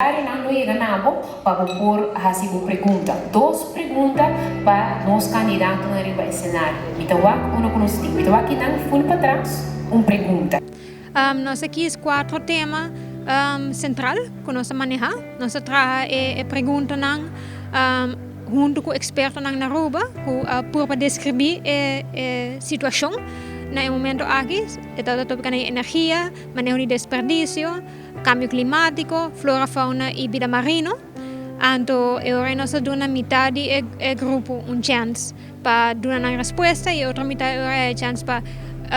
Nan lo yega na bo pa bo por hasi bo pregunta. Dos pregunta pa nos kandidatonan riba esenario. Mi ta wak unda ku nos tin. Mi ta wak kinan ful patras un pregunta. Nos a kies kuatro tema sentral ku nos a manehá. Nos a traha e preguntanan huntu ku ekspertonan na Aruba ku a purba deskribí e situashon na e momento aki. E tabata topikonan di energia, maneho di desperdisio. Kambio klimátiko, flora, fauna i bida marino. Anto e ora ei nos a duna mitá di e grupo un chèns pa duna nan respuesta i e otro mitá e ora ei a chèns pa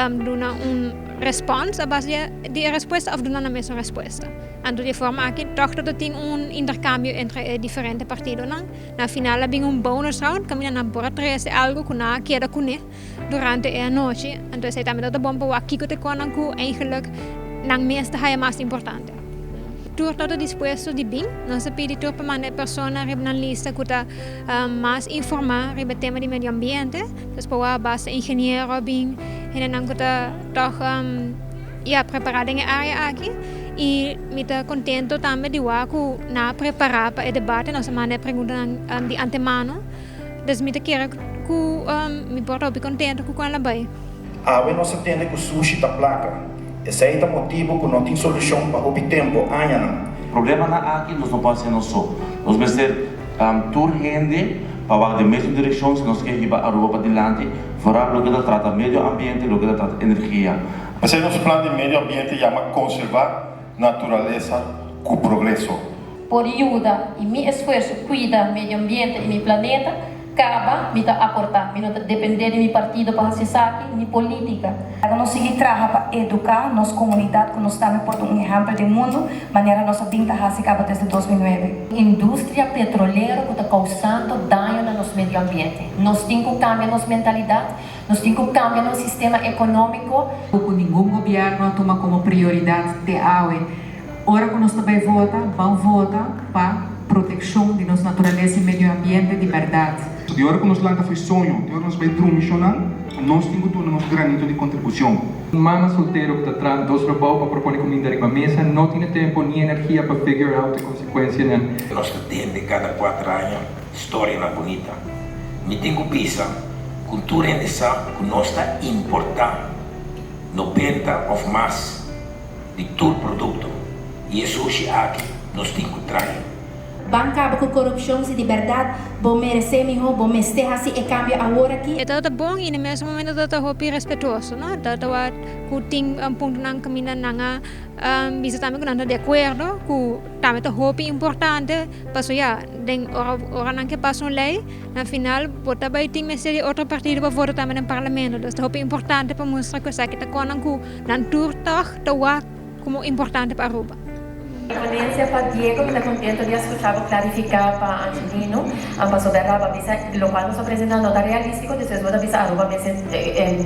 duna un respòns a base di e respuesta òf duna nan mesun respuesta. Anto di e forma aki tòg ta tin un interkambio entre e diferente partidonan. Na final a bin un bonus round kaminda nan por a trese algu ku nan a keda kuné durante e anochi. Anto esei tambe ta bon pa wak kiko ta e konan ku eigenlik nan mes ta haya mas importante. Tur ta dispuesto di bin. Nos ta pidi tur pa manda e persona riba nan lista ku ta mas informá riba e tema di medio ambiente. Nos por wak basta ingeniero a bin, hendenan ku ta tòg ya prepará den e área aki. I mi ta kontento tambe di wak ku nan a prepará pa e debate. Nos a manda e preguntanan di antemano. Dus mi ta kere ku mi por ta hopi kontento ku kon el a bai. Awe nos a tende ku sushi ta plaka. Esei ta motibu ku no tin solushon pa hopi tempu, añanan. Problemanan aki nos no por hasi nos so. Nos mester tur hende pa wak den mesun direkshon si nos ke hiba Aruba padilanti, foral loke ta trata medio ambiente, loke ta trata energia. P'esei nos plan di medio ambiente yama Konservá Naturalesa ku Progreso. Por yuda y mi esfuerzo cuida medio ambiente y mi planeta, caba mi ta aporta. Mi no ta depende di mi partido pa haci esaki, ni politica. Laga nos sigui traha pa educa nos comunidad cu nos tambe por ta un ehempel den mundo, manera nos a bin ta haci caba desde 2009. Industria petrolero cu ta causando daño na nos medio ambiente. Nos tin cu cambia nos mentalidad, nos tin cu cambia nos sistema economico. Cu ningun gobierno a tuma como prioridad te awe. Ora ku nos ta bai vota, ban vota pa protekshon di nos naturalesa i medio ambiente di bèrdat. Di ora ku nos lanta fo'i soño te ora nos bai drumi shonnan, nos tin ku duna nos granito di kontribushon. Un mama soltero ku ta traha dos trabou pa por pone kuminda riba mesa no tin e tempu ni energia pa figure out e konsekuensianan. Nos ta tende kada kuater aña storianan bunita. Mi tin ku bisa ku tur hende sa ku nos ta importá 90 òf mas di tur produkto i e sushi aki nos tin ku trae. Ban kaba ku korupshon si di bèrdat bo meresé mihó bo mester hasi e kambio awor aki. E tabata bon i na mesun momento tabata hopi respetuoso, no? Tabata wak ku tin puntonan kaminda nan a bisa tambe ku nan ta di akuerdo ku tambe ta hopi importante pasobra ya den ora ora nan ke pasa un lei na final bo ta bai tin mester di otro partido pa vota tambe den parlamento, dus ta hopi importante pa mustra ku esaki ta konan ku Nan tur tog ta wak como importante pa Aruba. Condolencia pa Diego, mi ta contento di a scucha bo clarifica pa Angelino, pasobra Raba bisa locual nos a presenta no ta realistico, despues bo ta bisa Aruba mester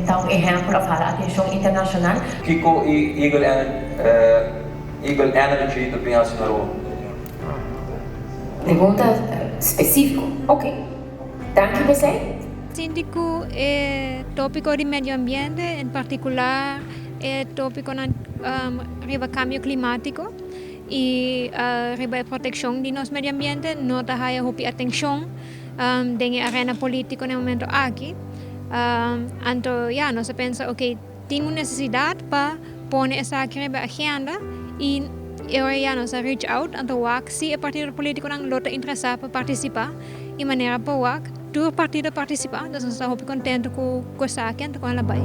ta un ehempel of hala atencion internacional. Kiko Eagle Eagle Energy ta bin hasi na Aruba? Pregunta specifico. Ok. Danki p'esei. Sinti ku e tópiko di medio ambiente, en partikular e tópikonan riba kambio klimátiko i riba e protekshon di nos medio ambiente no ta haya hopi atenshon den e arena polítiko na e momento aki. Anto ya, nos a pensa oke tin un nesesidat pa pone esaki riba e agenda i e ora ya nos a reach out anto wak si e partido polítikonan lo ta interesá pa partisipá i manera pa wak. Tur partido a participa, dus nos ta hopi contento cu esaki anto con el a bay.